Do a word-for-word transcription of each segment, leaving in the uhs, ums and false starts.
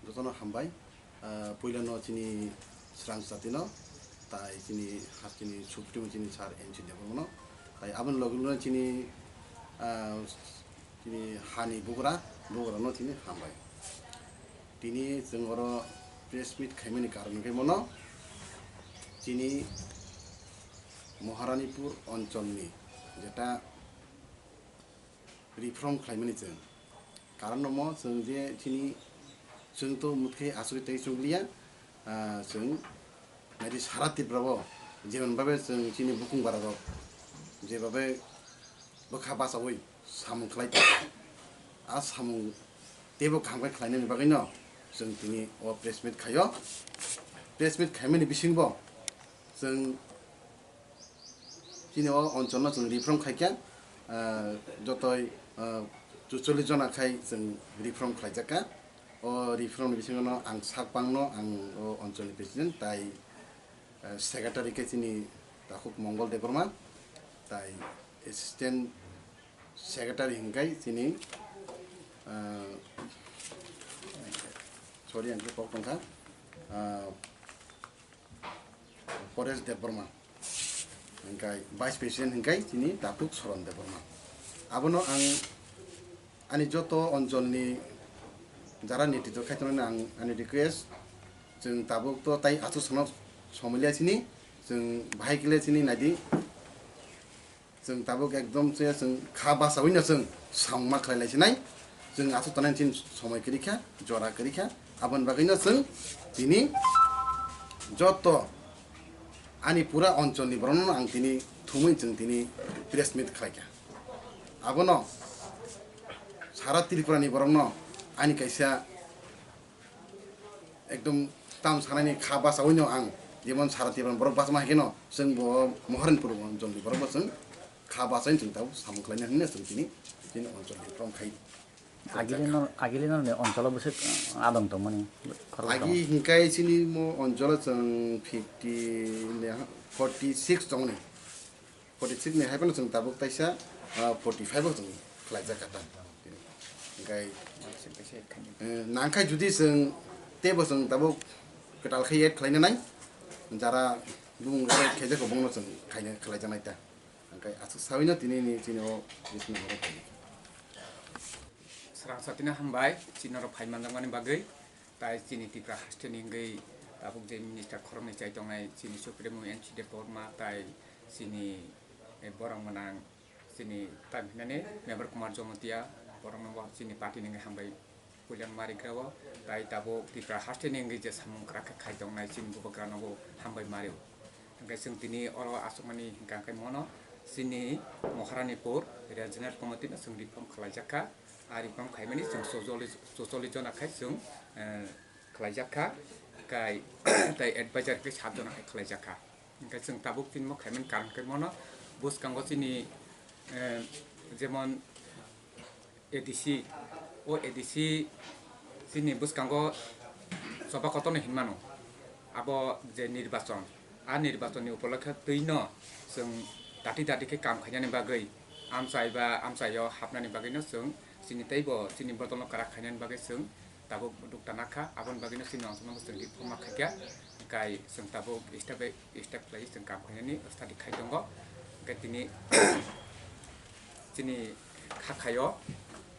Jotono hambai, ah, puilano chini srang satino, tai chini hasteni supremo chini sir N C Debbarmano, tai aboni loge loge chini, ah, chini hani bugra, bugrano chini hambai. Tini chwng oro press meet khaimani karon hwnkhe mono chini Maharanipur oncholni jeta reform khlaimani chwng. Karon omo chwng je chini, chwng to mwthai aswk tei chukliya, ah, chwng naidi sara Tripura o jemon babe chwng chini bukung bara rok je babe bwkha bachaui samung khlai tongo. A samung teibo kaham khe khlainani bagwino chwng tini o press meet khaio. Press meet khaimani bisingbo chwng chini o oncholno chwng reform khaikha, ah, jotoi, ah, chuchollis jona khai chwng reform khlaijakha. O reform ni bisingo no ang sak bangno ang o oncholni president tai, ah, secretary khe chini takhuk Mongol Debbarma, tai assistant secretary hwnkhe chini, ah, sorry, ang khe kok tongkha, ah, Paresh Debbarma, hwnkhe vice president hwnkhe chini takhuk Soron Debbarma. Abono ang ani joto oncholni jara netritwo khai tongnani ang ani request, chwng tabuk to tai aswk sano somoi liya chini, chwng bahai khe le chini naidi. Chwng tabuk ekdom se chwng kha bachaui no chwng samung ma khlai lai sinai. Chwng aswk tongnai chini somoi kwrwi kha, jora kwrwi kha. Aboni bagwi no chwng tini joto ani pura oncholni borokno ang tini thumui chwng tini press meet khlai kha. Abono sara Tripura ni borokno ani kaisa ekdom tam sanani kha bachaui no ang jemon sara Tripura borok bachama hai kheno chwng bo Maharanipur oncholni borok bo chwng kha bachaui chwng tabuk samung khlaina hinwi chwng tini chini oncholni from khai. Agilino, agilino ni oncolo bwswk adong tongmani khorok tong. Agi hingkai chini mo oncolo chwng fifty ne forty six tongni. Forty six ni hai phano chwng tabuk taisa, ah, forty five o chwng khlaijak kha ta. Hingkai, eh, nangkhai judi chwng teibo chwng tabuk kwtal khai add khlaina nai, jara bumung add khaijak kha bongno chwng khaina khlaijak nai ta. Hingkai aswk saui no tini ni chini o bising ni borok khaijak. Srang satino hambai, chini oro phai manjakmani bagwi. Tai chini Tripura haste ni wngwi tabuk je minister khoroknwi chai tongnai, chini Supremo N C Debbarma, tai chini, eh, borok gwnang chini tam hinani Mevar Kumar Jamatia, borokno bo chini party ni wngwi hambai puilano ma rigrao, tai tabuk Tripura haste ni wngwi je samung kwrak khe khai tongnai chini bubagrano bo hambai ma rio. Hwnkhe chwng tini oro achukmani hwnkha khe mono chini Maharanipur Regional Committee no chwng reform khlaijak kha. Ari bam khaimani chwng chojoli, chojoli jona khai chwng, eh, khlaijak kha, kai, tai advisor khe sat jona khai khlaijak kha. Hingkhe chwng tabuk chini mo khaimani karon khe mono bwskango chini, eh, jemon A D C, o A D C chini bwskango choba kotorno hinmano. Abo je nirbachon, a nirbachonni upolokhe twino chwng dati dati khe kam khainani bagwi amchai ba amchaio hapnani bagwino chwng chini teibo chini bodolno kwrak khainani bagwi chwng tabuk dukta nakha, aboni bagwino chini ongchorno chwng reform ma khaikha, kai chwng tabuk step by step khlaiwi chwng kam khainani study khai tongo. Hwnkhe tini chini kha khaio,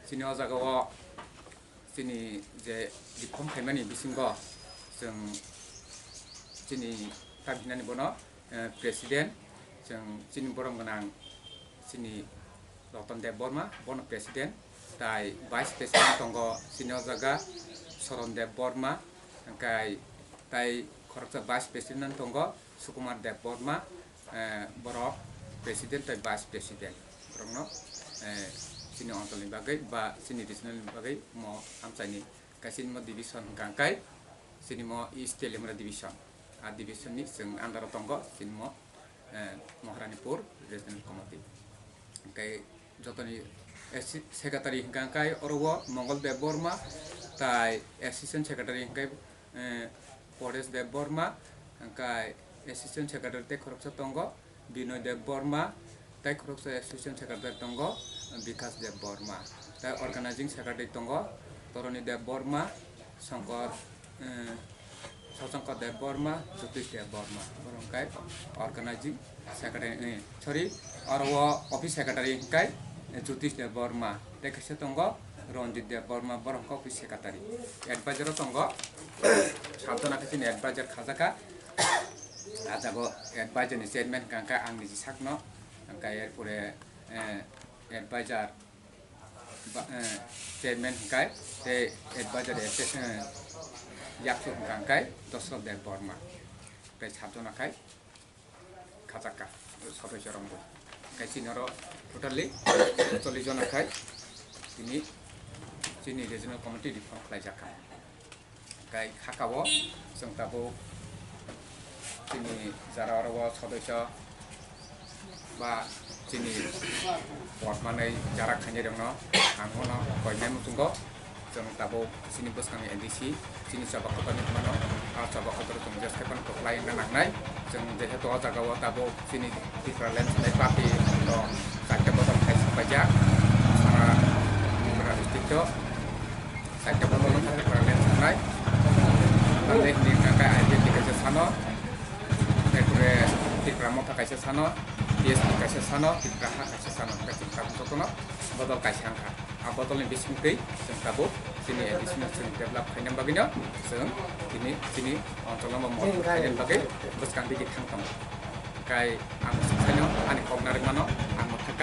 chini o jagao chini je reform khaimani bisingo chwng chini tam hinani bono, eh, president, chwng chini borok gwnang chini Ratan Deb Borma, bono president, tai vice president tongo chini o jaga Soron Deb Borma, hwnkhe tai khoroksa vice president tongo Sukumar Deb Borma, eh, borok president tei vice president, borokno, eh, chini oncholni bagwi ba chini regionalni bagwi mo amchaini kaisa mo division hwnkha khe chini mo East Teliamura division, a division ni chwng under o tongo chini mo, eh, Maharanipur Regional Committee. Hwnkhe jotoni assi-, secretary hwnkha khe oro o Mongol Deb Borma, tai assistant secretary hwnkhe, eh, Paresh Deb Borma, hwnkhe assistant secretary tei khoroksa tongo Binoy Deb Borma, tei khoroksa assistant secretary tongo Bikas Deb Borma. Tei organizing secretary tongo Toroni Deb Borma, Shankar, eh, Sashankar Deb Borma, Jyotish Deb Borma. Borok hwnkhe organizing secretary, eh, sorry, aro o office secretary hwnkhe, eh, Jyotish Deb Borma. Tei kaisa tongo Ranjit Deb Borma, borok hwnkhe office secretary. Advisor o tongo, sabjona khe chini advisor khajakha. Ah jaga o advisor ni chairman hwnkha khe ang niji sakno, hwnkhe erpore, eh, advisor ba, eh, chairman hwnkha khe tei advisor, eh, yaksuk hwnkha khe Dosrot Deb Borma. Tei sabjona khai khajakha, sodosyo rok bo. Khai chini oro totally chollish jona khai tini chini regional committee reform khlaijakha. Khai khakao chwng tabuk chini jara oro o sodosyo ba chini port manwi jara khainai rokno ang bono koinai muchungo. Chwng tabuk chini bwskangni A D C, chini choba kotorni hwnmano, ah, choba kotor chwng jesa phano kwplai wngna nangnai. Chwng jehetu o jaga o tabuk chini Tipraland hwnwi party rok charta bodol khai paijak, sara Tripura district o charta bodol wngkha Tipraland hwnwi. Tamni hwnwi hwnkha khe I P F T kaisa sano, erpore Tipra Motha kaisa sano, T S P kaisa sano, Tipra Ha kaisa sano, hwnkhe chwng tabuk jotono bodol kaisa wngkha. A bodolni bisingtwi chwng tabuk chini additional chwng develop khaina bagwino chwng tini chini oncholo mo mol khaina bagwi bwskang digi thang tongo. Kai ang swkhaino ani kok narwkmano